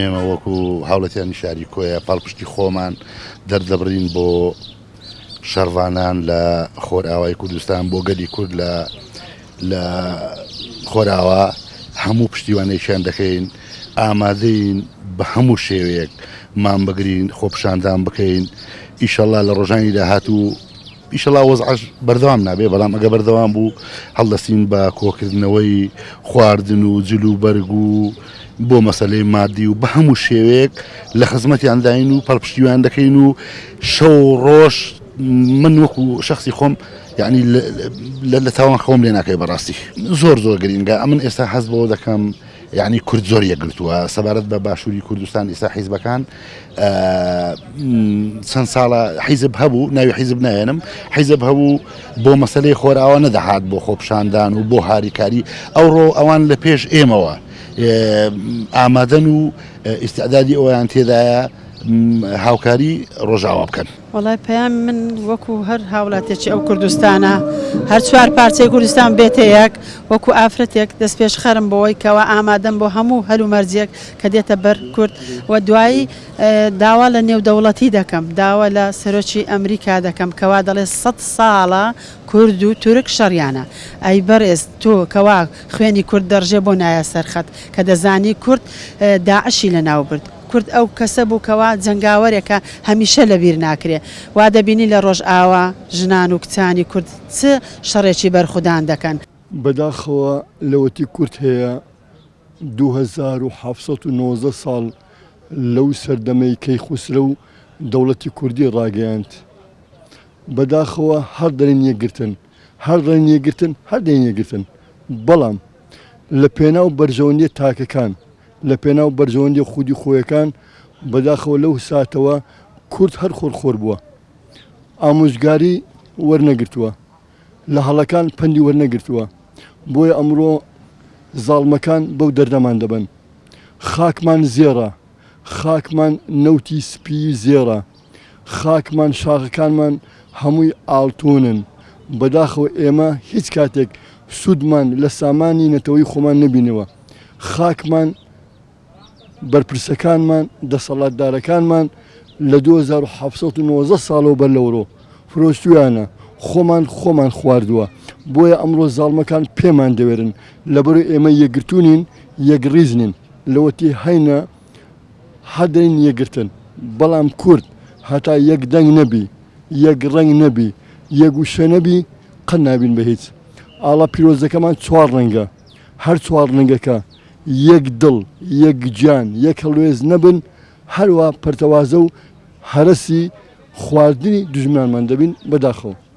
ئێمە وەکو هاوڵاتیانی شاری کۆیە پاڵپشتی خۆمان دەردەبڕین بۆ شەڕڤانان لە خۆرئاوای کوردستان بۆ گەلی کورد لە لە خۆراوا هەموو پشتیوانێکیان دەکەین ئامادەین بە هەموو شێوەیەک مان بگرین خۆپشاندان بکەین ئیشەڵا لە ڕۆژانی داهاتوو ئیشەڵا وەزعەش بەردەوام نابێ بەڵام ئەگە بەردەوام بوو هەڵدەستین بە کۆکردنەوەی خواردن و جل و بەرگ و بۆ مەسەلەی مادی و بە هەموو شێوەیەک لە خزمەتیان داین و پەڵپشتیوان دەکەین و شەو ڕۆژ من وەکو شخصی خۆم یعنی لە تاوان خۆم لێ ناکەی بەڕاستی زۆر زۆر گرینگە ئەمن ئێستا حەز بەوە دەکەم یعنی کورد زۆر یەکگرتووە سەبارەت بە باشووری کوردستان ئێستا حیزبەکان چەند ساڵە حیزب هەبوو ناوی حیزب نایەنم حیزب هەبوو بۆ مەسلەی خۆراوە نەدەهات بۆ خۆپشاندان و بۆ هاریکاری ئەوڕۆ ئەوان لە پێش ئێمەوە ئامادەن و ئیسعدادی ئەویان تێدایە هاوکاری ڕۆژاوا بکەن. وەڵای پەیامی من وەکو هەر هاوڵاتیەکی ئەو کوردستانە هەر چوار پارچەی کوردستان بێتە یەک وەکو ئافرەتێک دەستپێشخەرم بۆی کەوا ئامادەم بۆ هەموو هەلومەرجێک کە دێتە بەر کورد و دوایی داوا لە نێودەوڵەتی دەکەم داوا لە سەرۆکی ئەمریکا دەکەم کەوا دەڵێ سەد ساڵە کورد و تورک شەڕیانە ئەی بەڕێز تۆ کەوا خوێنی کورد دەڕژێ بۆ نایە سەر خەت کە دەزانی کورد داعشی لەناو برد کورد ئەو کەسە بوو کەوا جەنگاوەرێکە هەمیشە لەبیر ناکرێ. وا دەبینی لە ڕۆژئاوا ژنان و کچانی کورد چ شەڕێکی بەرخودان دەکەن. بەداخەوە لەوەتی کورد هەیە 2719 ساڵ لەو سەردەمەی کەیخوسرەو دەوڵەتی کوردی ڕاگەیاند بەداخەوە هەر دەرێن یەکگرتن هەر دەرێن یەکگرتن هەر دەرێن یەکگرتن بەڵام لە پێناو بەرژەوەندیە تاکەکان لە پێناو بەرژەوەندیە خودی خۆیەکان بەداخەوە لەو ساتەوە کورد هەر خۆرخۆر بووە ئامۆژگاری وەرنەگرتووە لە هەڵەکان پەندی وەرنەگرتووە بۆیە ئەمڕۆ زاڵمەکان بەو دەردەمان دەبەن خاکمان زێڕە خاکمان نەوتی سپی زێڕە خاکمان شاخەکانمان هەمووی ئاڵتونن بەداخەوە ئێمە هیچ کاتێک سوودمان لە سامانی نەتەوەی خۆمان نەبینەوە خاکمان بەرپرسەکانمان دەسەڵاتدارەکانمان لە 2719 ساڵەوە بەر لەوڕۆ فرۆشتویانە خۆمان خۆمان خواردووە بۆیە ئەمڕۆ زاڵمەکان پێمان دەوێرن لەبەرو ئێمە یەکگرتوو نین یەکڕیز نین لەوەتی هەینە هەدەین یەکگرتن بەڵام کورد هەتا یەک دەنگ نەبی یەک ڕەنگ نەبی یەک وشە نەبی قەت نابین بە هیچ ئاڵا پیرۆزەکەمان چوار ڕەنگە هەر چوار ڕەنگەکە یەک دڵ یەک گیان یەک هەڵوێست نەبن هەروا پەرتەوازە و هەرەسی خواردنی دوژمنانمان دەبین بەداخەوە.